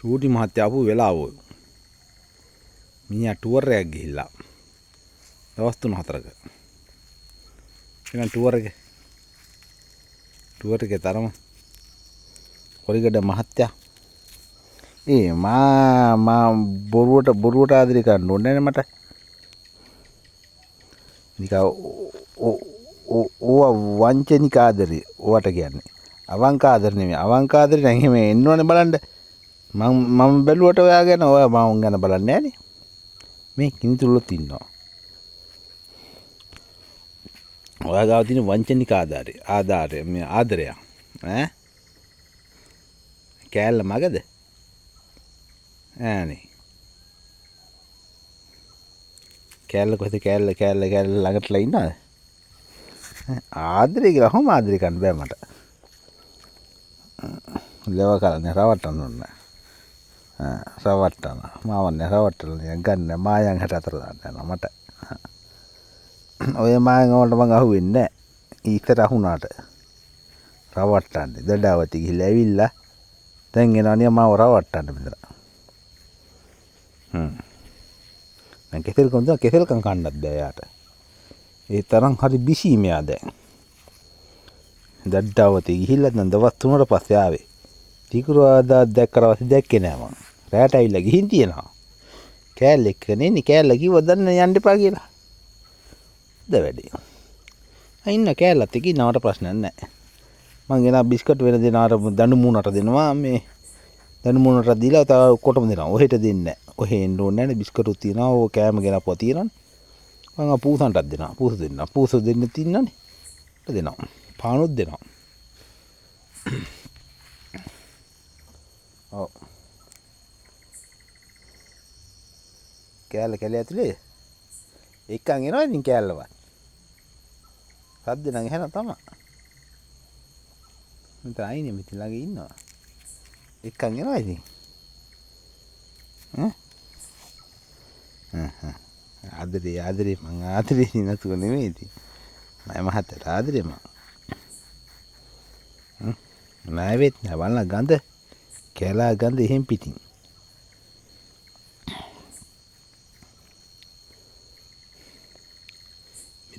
චූටි මහත්තයා ආපු වෙලාව ඔය. මිනිහා ටුවර් එකක් ගිහිල්ලා. දවස් 3-4ක. එහෙනම් ටුවර් එක. ටුවර් එකේ තරම කොරිගඩ මහත්තයා. ඒ මා මා බොරුවට ආදරේ කරන්න ඕනේ නෑනේ මට. නිකන් ඕවා වංචනික ආදරේ ඕවට කියන්නේ. අවංක ආදර නෙමෙයි. අවංක ආදරේ නම් එහෙම එන්න ඕනේ බලන්න. මම බැලුවට ඔයා ගැන ඔයා මම ගැන බලන්නේ නෑනේ. මේ කිනිතුල්ලොත් ඉන්නවා. ඔයා ගාව තියෙන වංචනික ආදාරය ආධාරය මේ ආදරය ඈ කෑල්ල මගද ඈනේ කෑල්ල කොහෙද කෑල්ල කෑල්ල කෑල්ල ළඟටලා ඉන්නවද ආදරේ කියලා කොහොම ආදරේ කරන්න බෑ මට ලෙව කරන්නේ රවට්ටන්න ඕන රවට්ටන මාව නෑ රවට්ටලා නිකන් ගන්න මායන් 64 දාන්න යනවා මට ඔය මායන් වලට මං අහුවෙන්නේ නෑ ඉතර අහුණාට රවට්ටන්නේ දඩාවති ගිහිල්ලා ඇවිල්ලා දැන් එනවා නිකන් මාව රවට්ටන්න මෙතන දැන් කෙසෙල් කන් දුන්නා කෙසෙල් කන් කන්නත් බෑ යාට ඒ තරම් හරි බිසි මෙයා දැන් දඩාවති ගිහිල්ලා දැන් දවස් 3කට පස්සේ ආවේ තිකුරාදා දැක්කට පස්සේ දැක්කේ නෑ මං රැට ඇවිල්ලා ගිහින් තියෙනවා කෑල්ල එක්ක නෙන්නේ කෑල්ල කිව්වා දන්නේ යන්න එපා කියලා ද වැඩේ ඉන්න කෑල්ලත් එක්ක ඉන්නවට ප්‍රශ්නයක් නෑ මං ගෙනා බිස්කට් වෙන දෙනාට දඬු මූණට දෙනවා මේ දඬු මූණට දීලා තව ඔක්කොටම දෙනවා ඔහෙට දෙන්නේ නෑ ඔහෙ එන්න ඕනේ නෑනේ බිස්කටුත් තියෙනවා ඔය කෑම ගෙනපුවා තියෙනවනේ මං ආ පූසන්ටත් දෙනවා පූස දෙන්නවා පූස දෙන්න තින්නනේ දෙනවා පානුත් දෙනවා ඔව් කෑල්ල කැලේ ඇතුලේ එක්කන් එනවා ඉතින් කෑල්ලවත් සද්ද නම් ඇහෙනවා තමයි මෙතන අයිනේ මෙතන ළඟ ඉන්නවා එක්කන් එනවා ඉතින් ඈ හ්ම් ආදරේ ආදරේ මං ආදරේ නැතුව නෙමෙයි ඉතින් මම මහත්තයාට ආදරේ මං නෑ වෙත් නෑ බලන්න ගඳ කැලා ගඳ එහෙම් පිටින්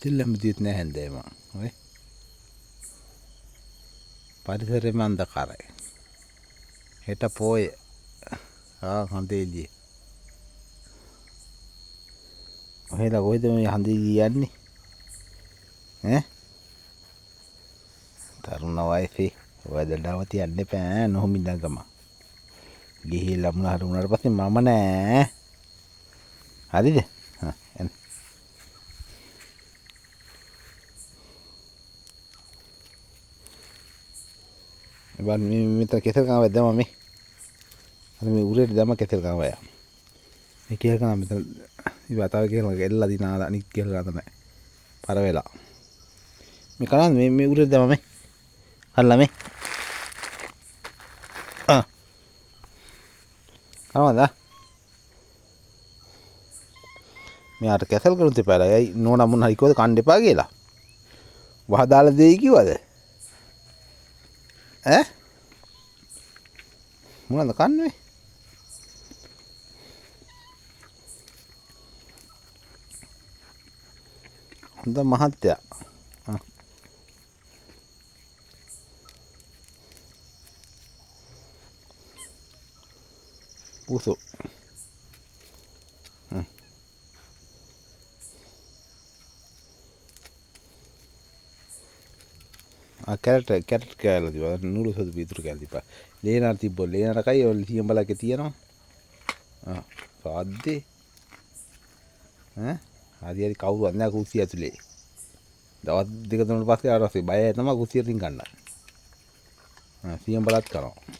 මෙතන ළමදිත් නෑ හැන්දෑ මං ඔය පරිසරෙම අන්ධකාරයි හෙට පෝය ආ හඳ එළිය ඔහෙලා කොහෙද මේ හඳ එළිය යන්නේ ඈ තරුණ වයසේ ඔය දඩාවති යන්න එපා නොහොම ඉඳන් ගම ගිහිල්ලා මොන හරි වුණාට පස්සේ මම නෑ හරිද හා එන්න බලන්න මේ මෙතන කෙසෙල් කනවා දැම්මා මේ අර මේ උරේට දැම්ම කෙසෙල් කනවා යා මේ කෙසෙල් කනවා මෙතන ඉතින් තව කෙසෙල් කනවා එල්ලලා දිනා අනිත් කෙසෙල් කනවා තමයි පර වෙලා මේ කරන්නේ මේ මේ උරේට දැම්මා මේ හරිලා මේ ආ කනවද මෙයාට කැසල් කරුත් එපා ඇයි නෝනා මොන හරි කිව්වද කන්න එපා කියලා වහ දාලා දෙයි කිව්වද ඈ මොනවද කන්නේ හොඳ මහත්තයා පුසු ආ කැරට් කැරට් කෑල්ල තිබ්බා නූඩල්ස් හදපු ඉතුරු කෑල්ල තිබ්බා ලේනාර තිබ්බෝ ලේනාර කයි ඔය ලිහියම් බලකේ තියෙනවා ආ සාද්දේ ඈ හරි හරි කවුරුවත් නෑ කුස්සිය ඇතුලේ දවස් දෙක තුනකට පස්සේ ආවට පස්සේ බයයි තමයි කුස්සියට රින් ගන්න ආ සියම් බලත් කරනවා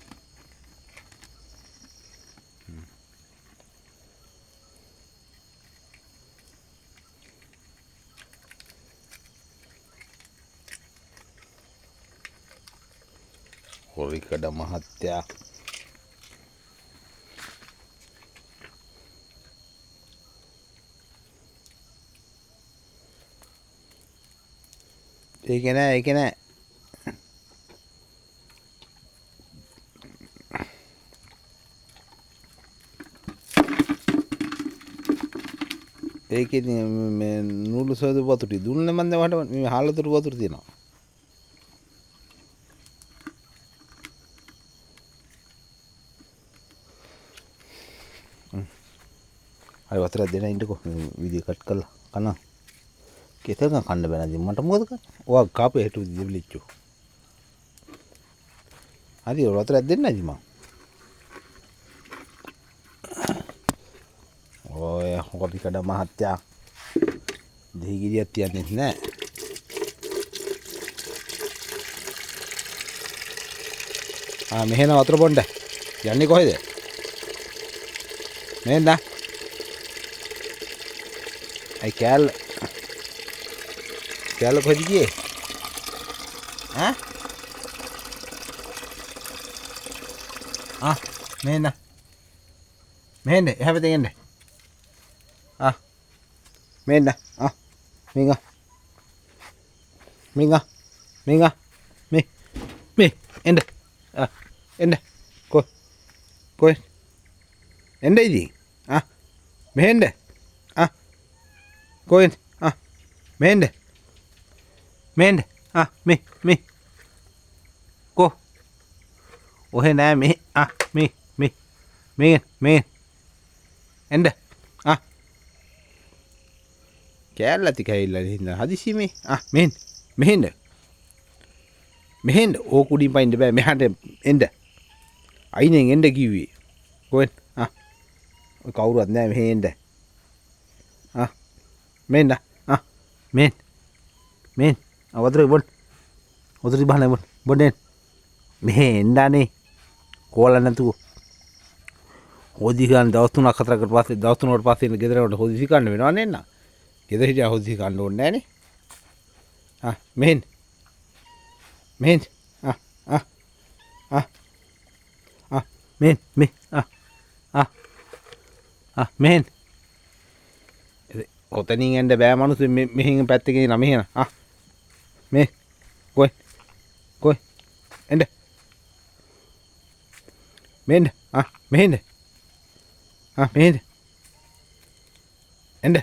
කොරිකඩ මහත්තයා ඒක නෑ ඒක නෑ ඒකේ මේ නූලු සෝද වතුර ටික දුන්නේ මන් දැන් වට මේ හාල් වතුර වතුර තියෙනවා. හරි වතුරක් දෙන්න ඉන්නකෝ මේ වීඩියෝ කට් කරලා කන. කෙසෙල් කන්න බෑ නේද මට මොකද කරන්නේ? ඔයා කාපේ හිටු දෙවිලිච්චෝ. හරි වතුරක් දෙන්න ඉතින් මං. ඔය හොකපි කඩ මහත්තයා දෙහි ගෙඩියක් තියන්නෙත් නෑ. ආ මෙහෙන වතුර බොන්න. යන්නේ කොහෙද? මෙහෙන්න. අයි කෑල්ල. කෑල්ල කොහෙද ගියේ? ඈ? ආ මෙහෙන්න. මෙහෙන්න එහා පැත්තෙන් එන්න. ආ මෙන්න ආ මිංගා මිංගා මිංගා මේ මේ එන්න ආ එන්න කො කො එන්න ඉතින් ආ මෙහෙන්න ආ කොහෙන් ආ මෙහෙන්න මෙහෙන්න ආ මේ මේ කො ඔහෙ නෑ මේ ආ මේ මේ මේ මේ එන්න ආ කෑල්ල ටික ඇවිල්ලා ඉතින් හදිසි මේ ආ මෙහෙන්න මෙහෙන්න මෙහෙන්න ඕක උඩින් පයින්න බෑ මෙහාට එන්න අයිනෙන් එන්න කිව්වේ කොහෙන් ආ ඔය කවුරුවත් නෑ මෙහෙ එන්න ආ මෙන්න ආ මෙන් මෙන් ආ වතුර බොන්න වතුර බහන බොන්න බොන්න එන්න මෙහෙ එන්න අනේ කෝල නැතුව හොදි ගන්න දවස් තුනක් හතරකට පස්සේ දවස් තුනකට පස්සේ එන්න ගෙදර යනකොට හොදිසි කන්න වෙනවා නේ එන්න ගෙදර හිටියා හොදිසි කන්න ඕනේ නෑනේ. ආ මෙහෙන් මෙහෙන් ආ ආ ආ ආ මෙහෙන් මේ ආ ආ ආ මෙහෙන් ඔතනින් එන්න බෑ මනුස්සෙ මෙහෙන් පැත්තකින් එන මෙහෙන් ආ මේ කොයි කොයි එන්න මෙන්න ආ මෙහෙන් ආ මෙහෙන් එන්න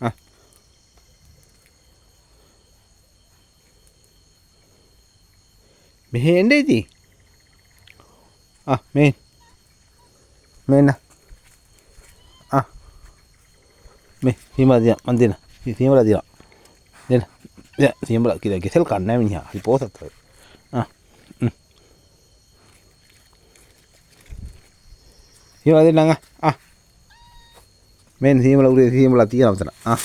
ආ මෙහෙ එන්න ඉතින් ආ මෙහෙන් මෙන්න ආ මේ සීමලා දින මන් දෙන සීමලා දින දෙන දැන් සීමලා කියලා කෙසෙල් කන්නේ නැහැ මිනිහා හරි පෝසත් ඔය ආ සීමලා දෙන්නම් ආ මෙන්න සීමලා උරේ සීමලා තියෙනවා මෙතන ආ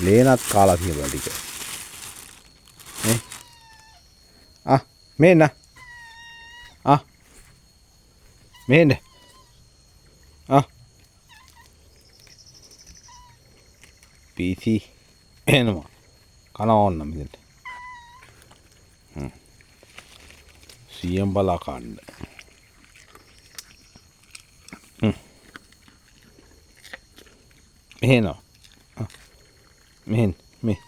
ලේනත් කාලා සීමලා ටික නේ ආ මෙන්න ආ මෙන්න ආ පීසි එනවා කන ඕන නම් මෙතනට සියම් බලා කන්න මෙහෙන මෙහෙන් මේ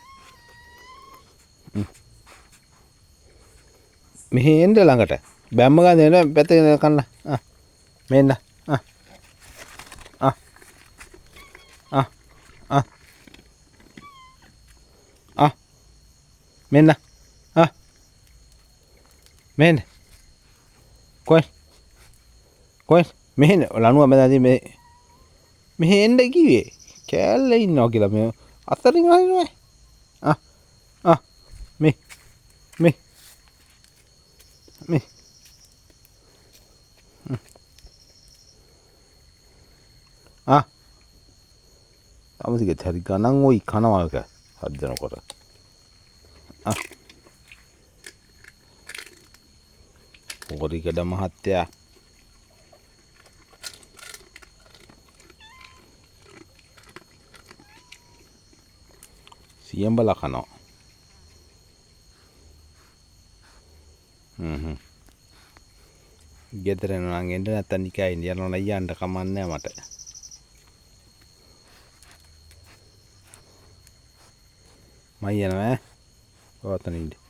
මෙහෙ එන්න ළඟට බැම්ම ගන්න එන පැත්තකින් කන්න ආ මෙන්න ආ ආ ආ ආ ආ මෙන්න ආ මෙන්න කොයි කොයි මෙහෙ ලණුව මැදදී මේ මෙහෙ එන්න කිව්වේ කෑල්ල ඉන්නවා කියලා මේ අතරින් අහිනවා ආ ආ මේ මේ මේ ආ තමසිගේ හරි ගණන් ඔයි කනවා එක හදනකොට ආ හොරිකඩ මහත්තයා සියඹලා කනවා ගෙදර යනවා නම් එන්න නැත්තම් නිකන් ඉන්න යනවා නම් යන්න කමක් නෑ මට. මං යනවා ඈ. ඔය ඔතන ඉන්න.